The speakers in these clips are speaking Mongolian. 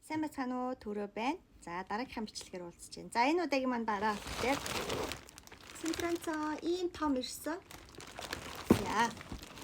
Сайн байцгаана уу? Төрөө байна. За, дараагийнхаа бичлэгээр уулзаж байна. За, энэ удаагийн маань бараа болохоор Синтранцаа ийм том ирсэн. За,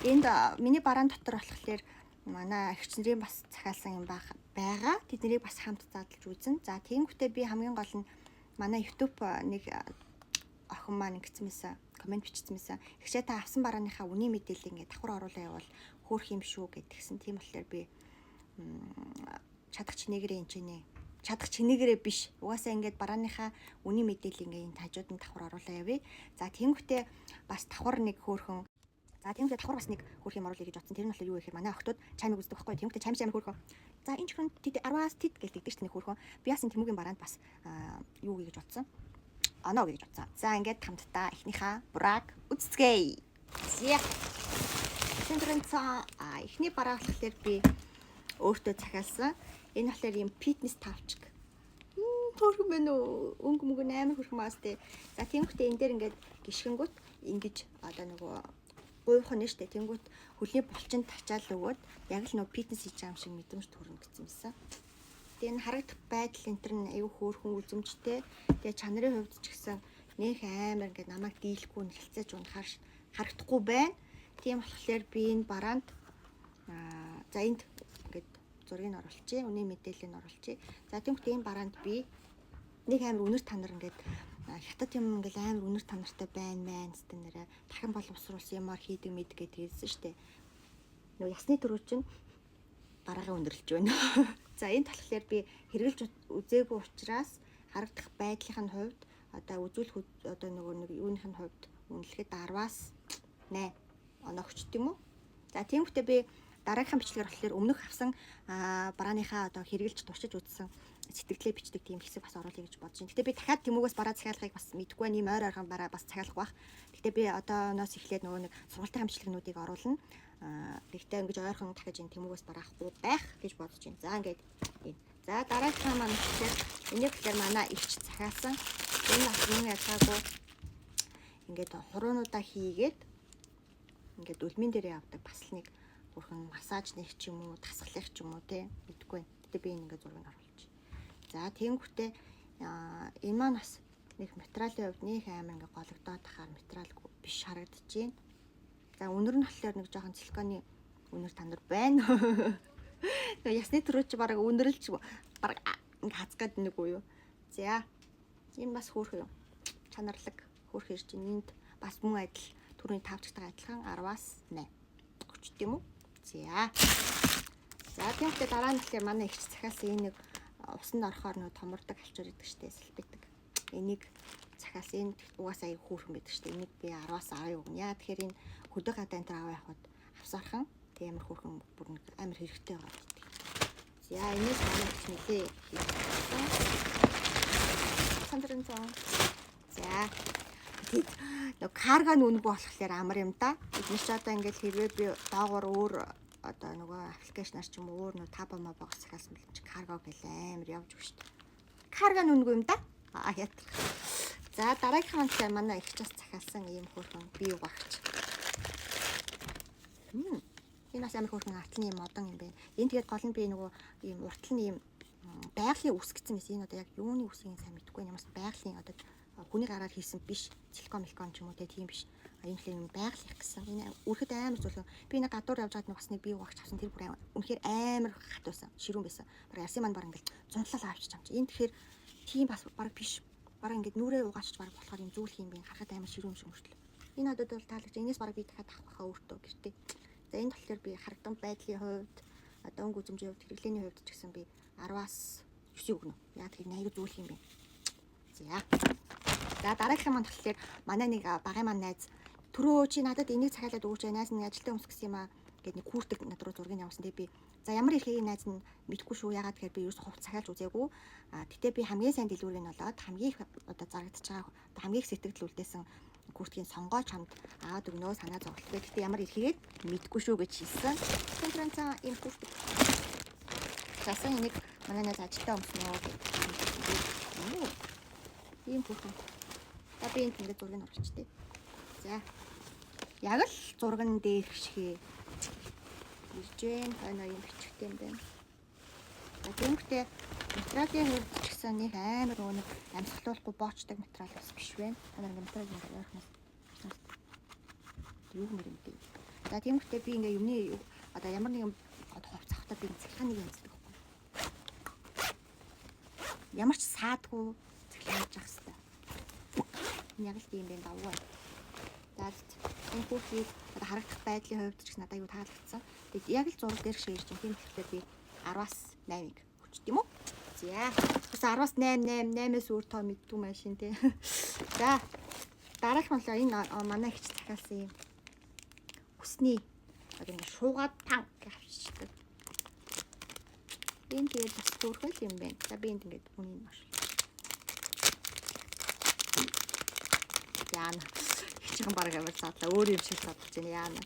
энд миний бараан дотор болохоор манай эгч нарын бас захиалсан юм байгаа. Тэднийг бас хамт задлж үзнэ. За, тэгэнгүүтээ би хамгийн гол нь манай YouTube нэг охин маань ингэсэн байсан. Комент бичсэн байсан. Эгчээ, та авсан барааныхаа үнийн мэдээлэл ингээд давхар оруулаа явбал хөөх юм шүү гэдгсэн. Тийм болохоор би чадах чинээгээрээ энэ ч нэ чадах чинээгээрээ биш. Угаасаа ингээд барааныхаа үнийн мэдээлэл ингээд энэ хажууд нь давхар оруулаа явъя. За, тэгэнгүүтээ бас давхар нэг хөөхөн. За, тэгэнгүүтээ давхар бас нэг хөөх юм оруулъя гэж бодсон. Тэр нь болохоор юу вэ гэхээр манай охтууд чаймыг үздэг байхгүй. Тэгэнгүүтээ чайм амар хөөрхөн. За, энэ чихрэн тэд 10-аас тэд гэж тэгдэг шүү дээ хөөрхөн. Би бас энэ Temu-гийн бараанд бас юу гэж бодсон. Оноо гэж бодсон. За, ингээд хамтдаа эхнийхээ барааг үзцгээе. За. Сэнтрэнцаа эхний бараа болохоор би өөртөө захиалсан. Энэ болохоор ийм фитнес тавчик. Хөөрхөн байна уу? Өнгө мөнгө нь амар хөөрхөн маас тээ. За, тиймхтэй энэ дээр ингээд гიშгэнгүүт ингэж одоо нөгөө гуйвах нь штэ. Тэнгүүт хөлний булчинд тачаал өгөөд яг л нөгөө фитнес хийж байгаа юм шиг мэдрэмж төрнө гэсэн юмсан. Тэгээ энэ харагдах байдал энэ төр нь аюу хөөрхөн үзэмжтэй. Тэгээ чанарын хувьд ч гэсэн нэх амар ингээд намайг дийлэхгүй нэлцээж унахаар харагдахгүй байна. Тийм болохоор би энэ бараанд за, энд ингээд зургийг оруулчихъя. Үнийн мэдээллийг оруулчихъя. За, тиймхдээ энэ бараанд би нэг амар үнэр танар ингээд хятад юм ингээл амар үнэр танартай байна мэн гэдэг нэрэ дахин боловсруулсан юмар хийдэг мэд гэдэг хэлсэн штэ. Нөгөө ясны түрүү чинь бараагаа өндөрлөж байна. За, энэ болохоор би хэрэглэж үзээгүй учраас харагдах байдлын хувьд, одоо үзүүлэх одоо нөгөө нэг юуных нь хувьд үнэлэхэд 10-аас 8 оноо өгчт юм уу? За, тиймхдээ би дараагийнхаа бичлэгээр болохоор өмнөх авсан барааныхаа одоо хэрэглэж туршиж үзсэн сэтгэлдээ бичдэг тийм хэсэг бас оруулъя гэж бодож байна. Гэтэ би дахиад Temu-гээс бараа захиалгыг бас мэдэхгүй байна. Ийм ойр ойрхон бараа бас захиалах бах. Гэтэ би одооноос эхлээд нөгөө нэг сургалтын бичлэгнүүдийг оруулна. Гэхдээ ингэж ойрхон дахиж энэ Temu-гээс бараа авахгүй байх гэж бодож байна. За, ингээд энэ. За, дараагийнхаа маань тэгэхээр энийг тэгэхээр манай эгч захиалсан. Энэ бас мөн ялгаагүй ингээд хуруунуудаа хийгээд ингээд өлмийн дээр явдаг бас л нэг бүрхэн массажных ч юм уу, дасгалах ч юм уу те, мэдэхгүй байна. Гэтэ би энэ ингээд зургийг оруулчих. За, тэгэнгүүтээ энэ маань бас нэг материалын хувьд нөх амар ингээд гологдоод тахаар материал биш харагдаж байна. За, үнэр нь болохоор нэг жоохон силиконы үнэр танар байна. Тэгээ ясны түрүү чи бараг үнэрлж бараг ингээ хазах гээд нэг үү юу. За, энэ бас хөөрхөн юм. Чанарлаг хөөрхөн ирж байна. Энд бас мөн адил түрүүний тавчтайгаа адилхан 10-аас 8 өгчт юм уу? За. За, тиймээ дараа нь тэгэхээр манай эгч захиалсан энэ нэг усанд орохоор нөө томордог алчуур идэг штэ, салбидаг. Энийг захиалсан. Энэ угаасаа аяг хөөрхөн байдаг штэ. Энийг би 10-аас 10 өгнө. Яа тэгэхээр энэ хөдөө гадаа энэ төр аваа явахад авсархан тэг амар хөөрхөн, бүр нэг амар хэрэгтэй байгаа гэдэг. За, энэс манай эгч нилээ хийсэн. Сандрын зоо. За. Тэгэд нөгөө карго нь үнэгүй болохоор амар юм да. Бид нар ч одоо ингээд хэрвээ би доогоор өөр одоо нөгөө application аар ч юм уу өөр нөгөө таба мабагаас захиалсан бэл чи карго гэл амар явж өгч шүү дээ. Карго нь үнэгүй юм да. А ятрах. За, дараагийнх нь манай эгч бас захиалсан ийм хөөрхөн бие угаагч. Энэ бас амар хөөрхөн артлын юм модон юм байна. Энэ тэгээд гол нь би нөгөө ийм уртл нь ийм байгалийн үс гэсэн мэс. Энэ одоо яг юуны үсгийг сайн мэдэхгүй байна. Ямарс байгалийн одоо хүний гараар хийсэн биш. Силикон миликон ч юм уу те, тийм биш. Энэ л юм байгалих гэсэн. Энэ үрхэд амар зүлгэн. Би нэг гадуур явж байгаад нэг бас нэг бие угаагч авсан. Тэр бүр үнэхээр амар хат байсан. Ширүүн байсан. Бараг арсын маань бараг ингээл зунлал авчиж юм чи. Энэ тэгэхээр тийм бас бараг биш. Бараг ингээд нүрээ угаачч бараг болохоор юм зүүлэх юм бэ. Харахад амар ширүүн юм шиг мөртлөө. Энэ надад бол таалагч. Энэс бараг би дахиад авах байхаа өөртөө гэртээ. За, энэ болохоор би харагдан байдлын хувьд, одоо өнгө үзэмжийн хувьд, хэрэглээний хувьд ч гэсэн би 10-аас 9 өгнө. Яа тэгэхээр аягүй зүүлэх юм бэ. За. За, дараагийнх маань болохоор манай нэг багын маань найз түрөө чи надад энийг захиалаад өгөөч, найз нэг ажилтаа өмсгсөн юм аа гэд нэг куртик над руу зургийг явуулсан. Тэгээ би за ямар ирэхийг найз нь мэдэхгүй шүү. Ягаад тэгэхээр би ерөөс хувц захиалж үзээгүй. А гэтээ би хамгийн сайн дэлгүүрийг нь олоод хамгийн их одоо зарагдаж байгаа, одоо хамгийн их сэтгэл үлдээсэн куртгийн сонгоо чамд аваад өгнөө, санаа зовлттой. Гэтээ ямар ирэхийг мэдэхгүй шүү гэж хэлсэн. Центрэнцаа ийм куртик. Засан энийг манай найз ажилтаа өмснө гэдэг. Ийм куртик. За, би энд ингээд зургийг оруулчихтээ. За. Яг л зурган дээр шигэ ирж гэн. Хойноо юм бичгтэй юм байна. За тиймэрхүү материалын хувьд ч гэсэн нэг амар нөгөө нэг амьсгалуулахгүй боочдаг материал бас биш байна. Та нар ингээ материал ингээ ойрхоноос юу мөр юм бэ? За тиймэрхүү би ингээ юмны одоо ямар нэгэн одоо хувцас авахтаа би цахилгааныг янздаг байхгүй. Ямар ч саадгүй цахилгаан авах хэрэгтэй. Яг л тийм байх давгүй. За энэ хүүхийг одоо харагдах байдлын хувьд ч гэсэн надад аюу таалагдсан. Тэгээд яг л зураг дээр шиг ирж байна. Тийм болохоор би 10-аас 8-ыг өгч тийм үү? За. Бас 10-аас 8 8 8-аас өөр тоо мэддгүй машин тий. За. Дараах нь болоо энэ манай ихч захиалсан юм. Үсний одоо ингэ шуугаад тан гэж авчичдаг. Энэ тэгээд бас хөөрхөн юм байна. За би энд ингээд үнийг маш. Яана. Хичээхэн баг амар задлаа. Өөр юм шиг задлаж байна. Яана.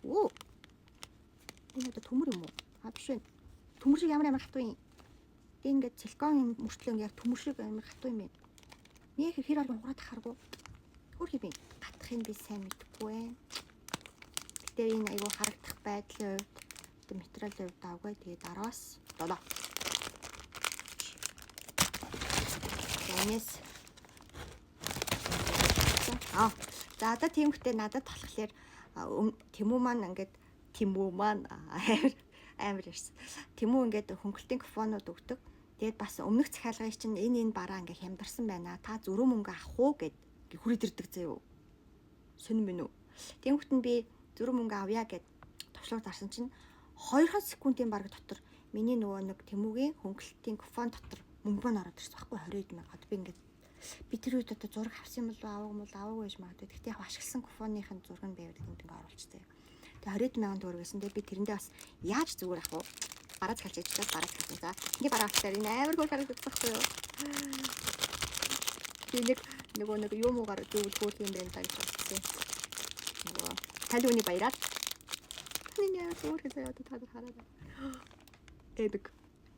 Оо. Энэ одоо төмөр юм уу? А биш вэ. Төмөр шиг ямар амар хатуу юм. Тэг ингээд силикон юм мөртлөө яг төмөр шиг амар хатуу юм байна. Нэг хэр олон хугараад тахааргүй. Хөөх юм. Гатахыг би сайн мэдэхгүй байна. Гэтэ энэ айгуу харагдах байдлын хувьд одоо материалын хувьд авгүй. Тэгээд 10-аас 7. Энэс Аа. За одоо тиймхтэй надад болохоор Тэмүүмаань ингээд Тэмүүмаань амар амар ярьсан. Тэмүүингээд хөнгөлтийн купонууд өгдөг. Тэгээд бас өмнөх захиалгыг чинь энэ бараа ингээд хямдарсан байна. Та зөрүү мөнгө авах уу гэд хүрээд ирдэг заяо. Сонин мэн үү? Тиймхт нь би зөрүү мөнгө авъя гэд товчлуур дарсан чинь 2 секундын бараг дотор миний нөгөө нэг Тэмүүгийн хөнгөлтийн купон дотор мөнгө маань ороод ирсэн байхгүй 20 мянга. Одоо би ингээд би тэр үед одоо зураг авсан юм болов аваагүй юм бол аваагүй гэж магадгүй. Гэхдээ яг ашигласан купоных нь зураг нь байвал энд ингээ оруулчихсан. Тэгээ 20 мянган төгрөг гэсэн. Тэгээ би тэрэндээ бас яаж зүгээр ах вэ? Бараа захиалж ижлээ бараа захиалсан. За ингээ бараа авчихлаар энэ амар хөр харагдах байхгүй юу? Би нэг нөгөө нэг юм уугаар дүүл хөөх юм байна та гэж бодсон. Нөгөө талиуны баяраар. Энэ амар зүгээр хэсээ одоо та нар хараад. Эбэг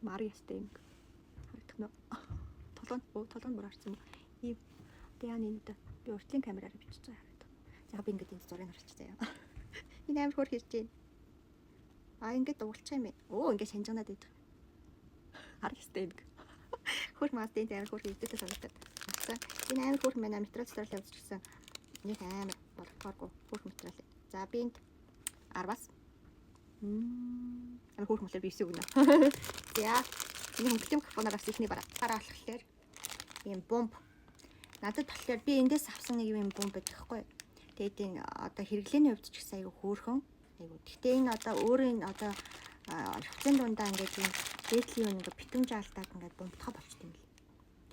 мар ястай юм. Харагдах нь. Толгойн толгойн бүр харсан юм. Ийм одоо яа нэг одоо би уртлын камераар бичиж байгаа харагдах. За би ингээд энэ зургийг харуулчих заяа. Энэ амар хөөр хэрж байна. А ингээд дугалчих юм байна. Өө ингээд шанжганаад байдаг. Харах ёстой юм. Хөөр маас энэ амар хөөр хийдэлтэй санагдаад. Авсан. Энэ амар хөөр байна. Материал цэцэрлэг явуулчихсан. Нэг амар болгохооргүй хөөх материал. За би энд 10-аас амар хөөх мөлөөр би 9 өгнө. За энэ хөнгөлтийн капоноор бас ихний бараа. Бараа болохоор ийм бомб. Надад болохоор би эндээс авсан нэг юм бомб байдаг хгүй. Тэгээд энэ одоо хэрэглээний хувьд ч гэсэн айгүй хөөрхөн. Айгүй. Гэхдээ энэ одоо өөрийн одоо хувцсын дундаа ингээд юм дээдлийн юм ингээд битүүмж алдаад ингээд бомбтохоо болчт юм бэл.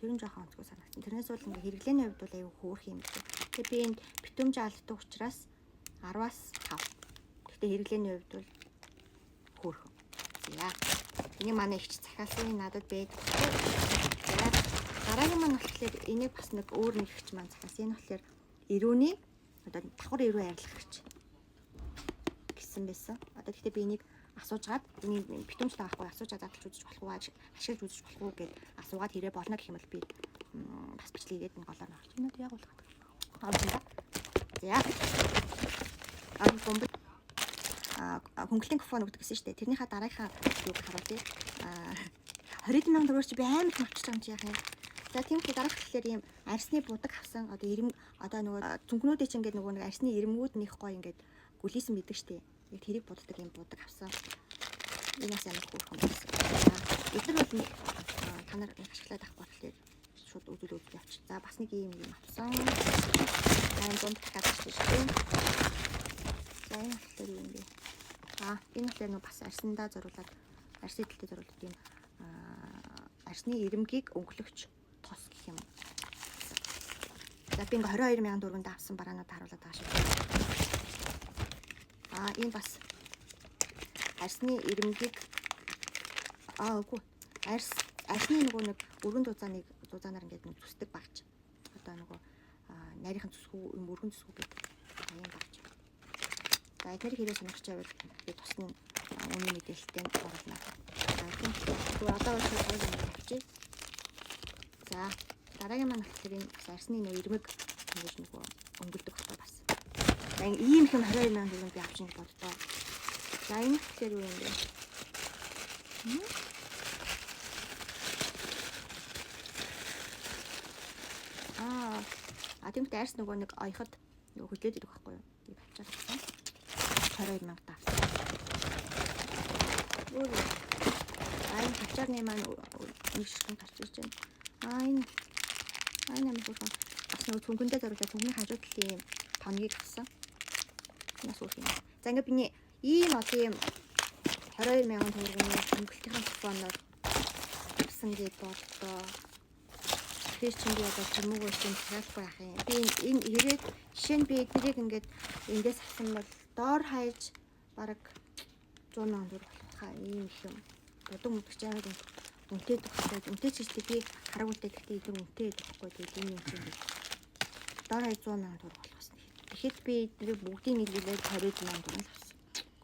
Тэр нь жоохон онцгой санагдсан. Тэрнээс бол ингээд хэрэглээний хувьд бол айгүй хөөрх юм байна. Тэгээд би энд битүүмж алддаг учраас 10-аас 5. Гэхдээ хэрэглээний хувьд бол хөөрхөн. За. Энийг манай ихч захиалсан надад байдаг. За. Дараагийн маань болохоор энийг бас нэг өөр нэг ихч маань захиалсан. Энэ болохоор эрүүний одоо давхар эрүү арилгах гэж гэсэн байсан. Одоо гэхдээ би энийг асуужгаад энийг битүүмжлээ авахгүй асуужаад задлж үзэж болох уу, ашиглаж үзэж болох уу гэд асуугаад хэрэг болно гэх юм бол би бас бичлэг хийгээд энэ голоор нь орчих. Энэ яг болох гэдэг. За. Аа бомб хөнгөлтийн купон өгдөг гэсэн шүү дээ. Тэрнийхээ дараагийнхаа юуг харуулъя. Аа 20 мянган төгрөгөөр чи би амар их авчиж байгаа юм чи яах юм. За тийм их дараах тэгэхээр ийм арсны будаг авсан. Одоо ирэм одоо нөгөө зүнхнүүдээ чи ингээд нөгөө нэг арсны ирэмгүүд нэх гоё ингээд гүлийсэн байдаг шүү дээ. Яг тэрийг буддаг ийм будаг авсан. Энэ бас амар хөөрхөн байсан. За эдгээр бол нэг та нар ашиглаад авахгүй болохоор шууд үзүүл үзүүл явчих. За бас нэг ийм юм авсан. Аа бомб дахиад авчихсан шүү дээ. За энэ болохоор юу юм бэ? Аа энэ болохоор нөгөө бас арсандаа зориулаад арсын дэлтэй зориулаад ийм арсны ирэмгийг өнгөлөгч тос гэх юм. За би ингээ 22 мянган төгрөгөнд авсан бараанууд харуулад байгаа шиг. Аа энэ бас арсны ирэмгийг аа үгүй арсны нөгөө нэг өргөн зузааныг зузаанаар ингээд нэг зүсдэг багч. Одоо нөгөө нарийнхан зүсгүү юм өргөн зүсгүү гэдэг ийм багч. За эднэрийг хэрэг сонирхож байвал би тус нь үнийн мэдээлэлтэй оруулна. За тийм тэгвэл одоо бол шууд юм авчий. За дараагийн маань болохоор энэ бас арсны нөө ирмэг ингэж нөгөө өнгөлдөг байхгүй бас. За ийм их юм 22 мянган төгрөг би авчих гэж боддоо. За энэ болохоор юу юм бэ? А тиймээ арьс нөгөө нэг оёход нөгөө хөдлөөд идэх байхгүй юу? Ийм хавчаар авсан. 22 мянга авсан. Өөр энэ хавчаарны маань нэг ширхэг гарч ирж байна. А энэ амар хөөрхөн. Бас нөгөө цүнхэндээ зориулаад цүнхний хажуу талын ийм тоногийг авсан. Нас үр юм. За ингээд биний ийм олон ийм 22 мянган төгрөгийн хөнгөлтийн купоноор авсан гэж бодлоо. Тэгэхээр чинь би одоо жимүүгөө чинь захиалахгүй байх юм. Би энэ хэрэг жишээ нь би эднэрийг ингээд эндээс авсан бол доор хаяж бараг 100 мянган төгрөг болох хаа ийм их юм. Бодон мөдөгч амар үнэтэй төгсөө. Үнэтэй ч гэжтэй би хараг үнэтэй гэхдээ эдгээр үнэтэй байхгүй. Тэгээд энэ юм чинь доор хаяж 100 мянган төгрөг болох гэсэн. Тэгэхэд би эднэрийг бүгдийг нийлүүлээд 22 мянган төгрөг авсан.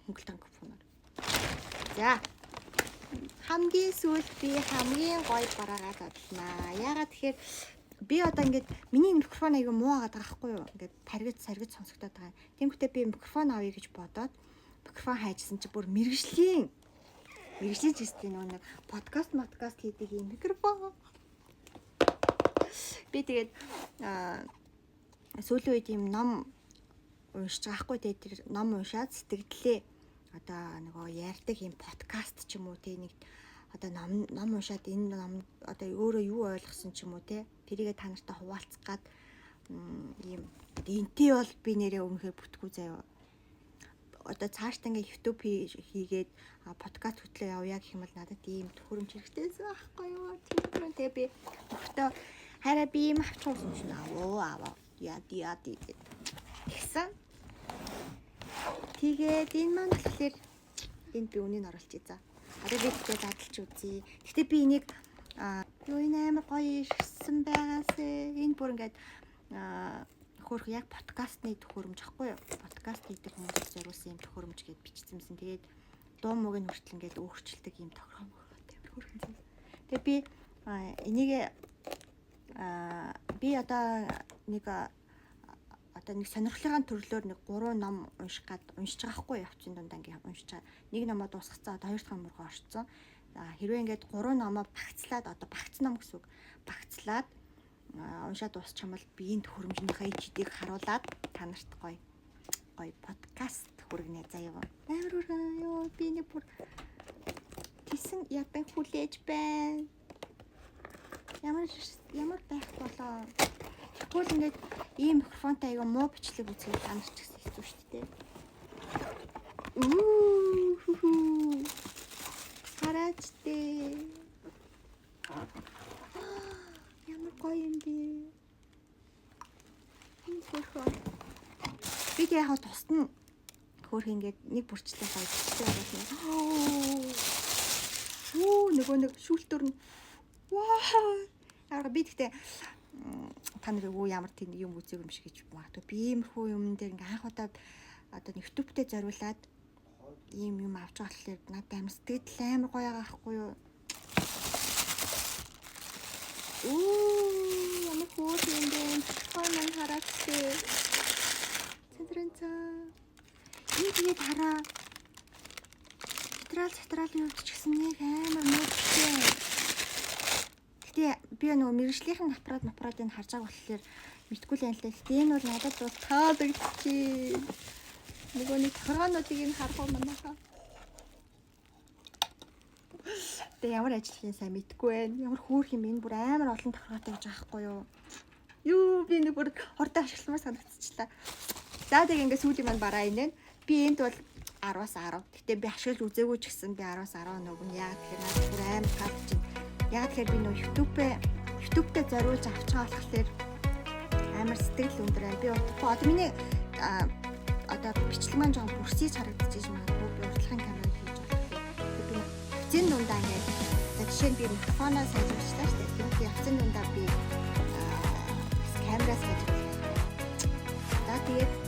Хөнгөлтийн купоноор. За. Хамгийн сүүлд би хамгийн гоё бараагаа задлаа. Яагаад тэгэхээр би одоо ингээд миний микрофон аягүй муу байгаад байгаа байхгүй юу? Ингээд таригж саргиж сонсогдоод байгаа. Тэнгүүтээ би микрофон авъя гэж бодоод микрофон хайжсан чи бүр мэрэгжлийн ч гэсэн нөгөө нэг подкаст хийдэг юм микрофон. Би тэгээд сүүлийн үед юм ном уншиж байгаа хгүй. Тэгээд тэр ном уншаад сэтгэлдээ одоо нөгөө ярьдаг юм подкаст ч юм уу те нэг одоо ном уншаад энэ ном одоо өөрөө юу ойлгосон ч юм уу те тэрийгэ та нартай хуваалцах гад ийм энтэй бол би нэрээ өмнөхөр бүтггүй заяа. Одоо цаашдаа ингээ YouTube хийгээд подкаст хөтлөө явъя гэх юм бол надад ийм төхөөрөмж хэрэгтэйсэн байхгүй юу? Тийм тэгээ би нөхөртөө хараа би ийм авчих юм шиг аваа яа гэд тэгсэн. Тэгээд энэ маань болохоор энд би үнийг оруулчих за. Одоо би тэгтээ задлж үзье. Гэтэ би энийг юу энэ амар гоё ирсэн байгаасэ. Энэ бүр ингээд хөөрх яг подкастны төхөөрөмж ахгүй юу? Подкаст хийдэг хүмүүст зориулсан юм төхөөрөмж гэд бичсэнсэн. Тэгээд дуу мууг нь хүртэл ингээд өөрчилдөг юм тохиргоо амар хөөрхөн зүйл. Тэгээд би энийг би одоо нэг сонирхлынхаа төрлөөр нэг 3 ном унших гад уншиж байгаа хгүй явцын дундаа ингээ уншиж байгаа. Нэг номоо дуусгацсан, одоо хоёр дахь ном руу орцсон. За хэрвээ ингээд 3 номоо багцлаад одоо багц ном гэсэн үг. Багцлаад уншаад дуусчих юм бол би энэ төхөөрөмжнийхээ HD-г харуулад та нарт гоё гоё подкаст хүргэнэ заяа. Амар хүргэн ёо би нэг бүр тэсэн ядан хүлээж байна. Ямар байх болоо. Тэгвэл ингээд ийм микрофонтой аяга муу бичлэг үзэхэд та нар ч гэсэн хэцүү шүү дээ. Хараач дээ. Ямар гоё юм бэ? Энэ хөөрхөн. Би тэг яг тусад нь хөөрхөн ингээд нэг бүрчлээ гоё бичлэг байгаа юм. Нөгөө нэг шүүлтүр нь. Ваа. Яг би тэгтээ та нар өвөө ямар тийм юм үзег юм шиг гэж магадгүй. Би иймэрхүү юм дээр ингээ анх удаа одоо нэг YouTube-тэй зориулаад ийм юм авч байгаа болохоор надад амар сэтгэл амар гоё байгаа байхгүй юу? Ямар хөөр юм бэ? Хой мань хараач тээ. Цэнтрэн цаа. Энэ тэгээд хараа. Централ юу ч гэсэн нэг амар муутай. Гэтэ би нөгөө мэрэгжлийнхэн аппарат энэ харж байгааг болохоор мэдгүй л юм л да. Гэтэ энэ бол надад бол таалагдчих. Нөгөө нэг тохиргоонуудыг нь харах уу манайхаа. Тэгээ ямар ажил хийн сайн мэдгүй байна. Ямар хөөрх юм бэ? Энэ бүр амар олон тохиргоотой гэж байгаа хгүй юу? Юу би нэг бүр хортой ашигламар санагдчихлаа. За тэг ингээ сүүлийн маань бараа инэ. Би энд бол 10-аас 10. Гэтэ би ашиглаж үзээгүй ч гэсэн би 10-аас 10 нөгөн. Яа тэгэхээр надад бүр амар таалагдчих. Яа тэгэхээр би нөө YouTube-тэй зориулж авч байгаа болохоор амар сэтгэл өндөр байна. Би утгагүй одоо миний одоо бичлэг маань жоохон бүрсийж харагдчихэж магадгүй. Би уртлагын камер хийж болохгүй. Би явцын дундаа ингээд за жишээ нь би микрофоноо сайжруулчлаа шүү дээ. Тэгээд явцын дундаа би бас камераа сайжруулах. За тэгээд